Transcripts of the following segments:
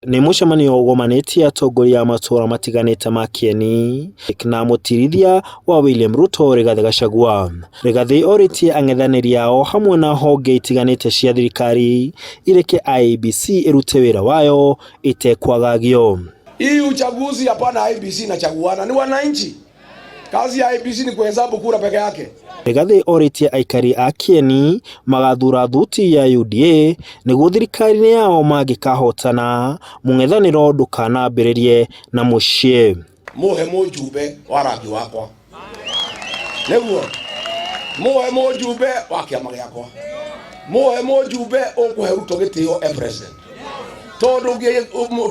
Nĩ mũcemanio ũgomanĩtie atongoria a matũra matiganĩte ma kĩeni na mũtirithia wa William Ruto Rigathĩ Gachagua. Rigathĩ orĩtie ang'ethanĩri ao hamwe na honge itiganĩte cia thirikari ireke IEBC ĩrute wĩra wayo ĩtekwagagio. Hii uchaguzi hapana IEBC inachaguana, ni wananchi. Kazi ya IEBC ni kuhesabu kura peke yake. Rigathĩ orĩtie aikari a Kieni magathura thuti ya UDA nĩguo thirikari-inĩ yao mangĩkahotana mũng'ethanĩro ndũkanambĩrĩrie na mũciĩ. Muhe mujumbe wa rangi wakwa nĩguo muhe mujumbe wa kĩama gĩakwa muhe mujumbe ũkũhe Ruto gĩtĩo e president tondũ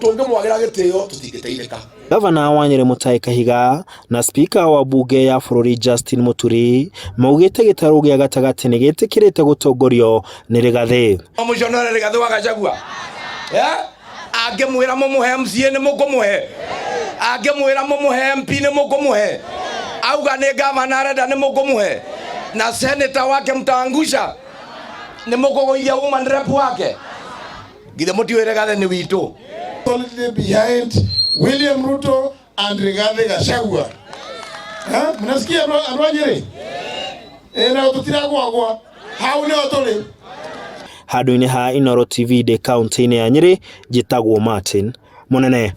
tũngĩmwagĩra gĩtĩo tũtingĩteithĩka. Gavana wa Nyeri Mutahi Kahiga na spika wa bunge ya bũrũri Justin Muturi maugĩte gĩtarũ gĩa gatagatĩ nĩ gĩtĩkĩrĩte gũtongorio nĩ Rigathĩ. Mũconore Rigathĩ wa Gachagua angĩmwĩra mũmũhe MCA nĩ mũkũmũhe, angĩmwĩra mũmũhe MP nĩ mũkũmũhe, auga nĩ gavana arenda nĩ mũkũmũhe, na senator wake mtaangusha nĩ mũkũgũithia woman rep wake. Githĩ mũtiũĩ Rigathĩ nĩ witũ? Solidly behind William Ruto and Rigathi Gachagua. Ha? Mnasikia andũ a Nyeri? Eh, na tũtiragwagwa. Hau nĩho tũrĩ. Handũ-inĩ ha Inooro TV ndĩ kaũntĩ-inĩ ya Nyeri, njĩtagwo Martin Mũnene.